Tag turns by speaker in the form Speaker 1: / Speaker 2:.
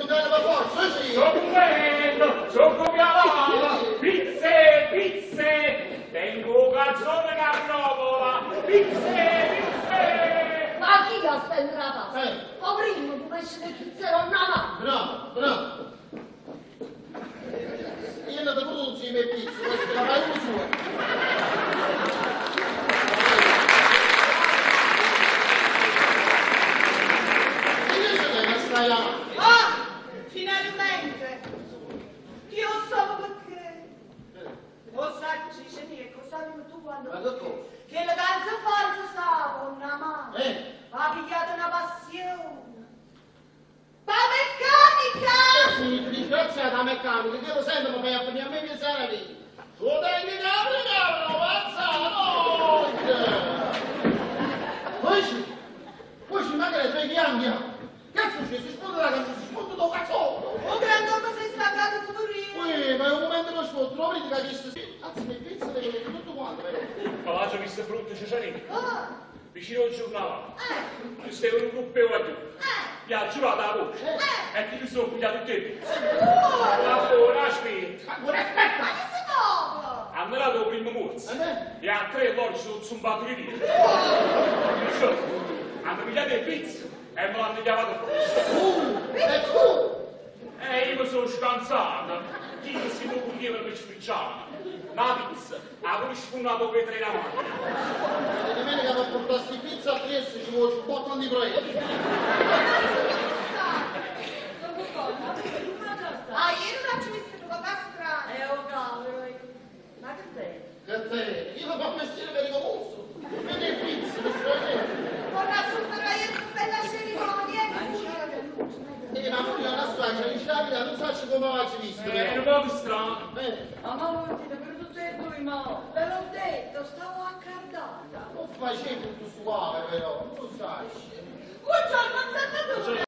Speaker 1: incontrare per forza, sì!
Speaker 2: Sono contento, sono come la Pizze, pizze, tengo calzone carnovola, pizze, pizze.
Speaker 3: Ma chi la sta in la
Speaker 1: Eh.
Speaker 3: Ma prima tu pesce che pizzerò una mano.
Speaker 1: Bravo, bravo! Io non ti posso insieme ai pizzi, questa è la fai uno sua. E invece te che stai avanti?
Speaker 4: Ah, finalmente! Io so perché. Lo sai, dice che cosa avevi tu quando...
Speaker 1: Ma che cosa?
Speaker 4: Che la danza falsa stava con una mano.
Speaker 1: Eh?
Speaker 4: Ha pigliato una passione. Ma meccanica!
Speaker 1: Sì, disgraziata meccanica, che lo sento, ma fai a finire a me che sarà lì. Tu tengi capri, capri, avanza, no! Poi ci, poi ci magari tre chiamia. Che succede? Si sfonda la casa, si sfonda da cazzotto.
Speaker 4: O grand'uomo sei stancato tu io.
Speaker 1: Ui, ma è un momento lo sfondo, non vedi che ha chiesto sì. Anzi, mi pizza le vedo tutto quanto, però.
Speaker 2: Ma l'ho visto brutto, Cesarini,
Speaker 4: Ah,
Speaker 2: vicino al giornale.
Speaker 4: eh,
Speaker 2: Ci stava un gruppo e giù.
Speaker 4: eh,
Speaker 2: Mi ha giurato la voce.
Speaker 4: Eh.
Speaker 2: E chi ti sono pigliato tutte le pizze.
Speaker 4: Oh,
Speaker 2: La buona aspetta.
Speaker 1: Ma guarda, aspetta!
Speaker 4: ma che si muove?
Speaker 2: Hanno dato il primo morso.
Speaker 1: A me?
Speaker 2: E a tre loro ci sono zumbato di via. Hanno pigliato le pizze e me l'hanno chiamato fuori.
Speaker 1: Tu! E tu!
Speaker 2: E io mi sono scansato. Chi si muoveva per sfricciare. Ma la pizza avevo sfondato quei tre davanti.
Speaker 1: E domenica per portarsi pizza a Trieste ci vuole un botto di proietti.
Speaker 4: Ah, ieri non ci visto una cosa strana.
Speaker 3: oh, cavolo. Ma che bello.
Speaker 1: Che te? Io lo faccio mestiere pericoloso. Vedi le pizze, mi stai bene.
Speaker 4: Vorrà superare una bella cerimonia.
Speaker 1: Ma pure una spaccia, dice la vita, non so come faccio visto,
Speaker 2: È un
Speaker 1: però.
Speaker 2: po' strano.
Speaker 1: Eh,
Speaker 3: Ma ma sentite per tutte e due, ma ve l'ho detto, stavo accardata.
Speaker 1: non facevi tutto suave, però, non lo sai.
Speaker 4: Buongiorno, Salvatore.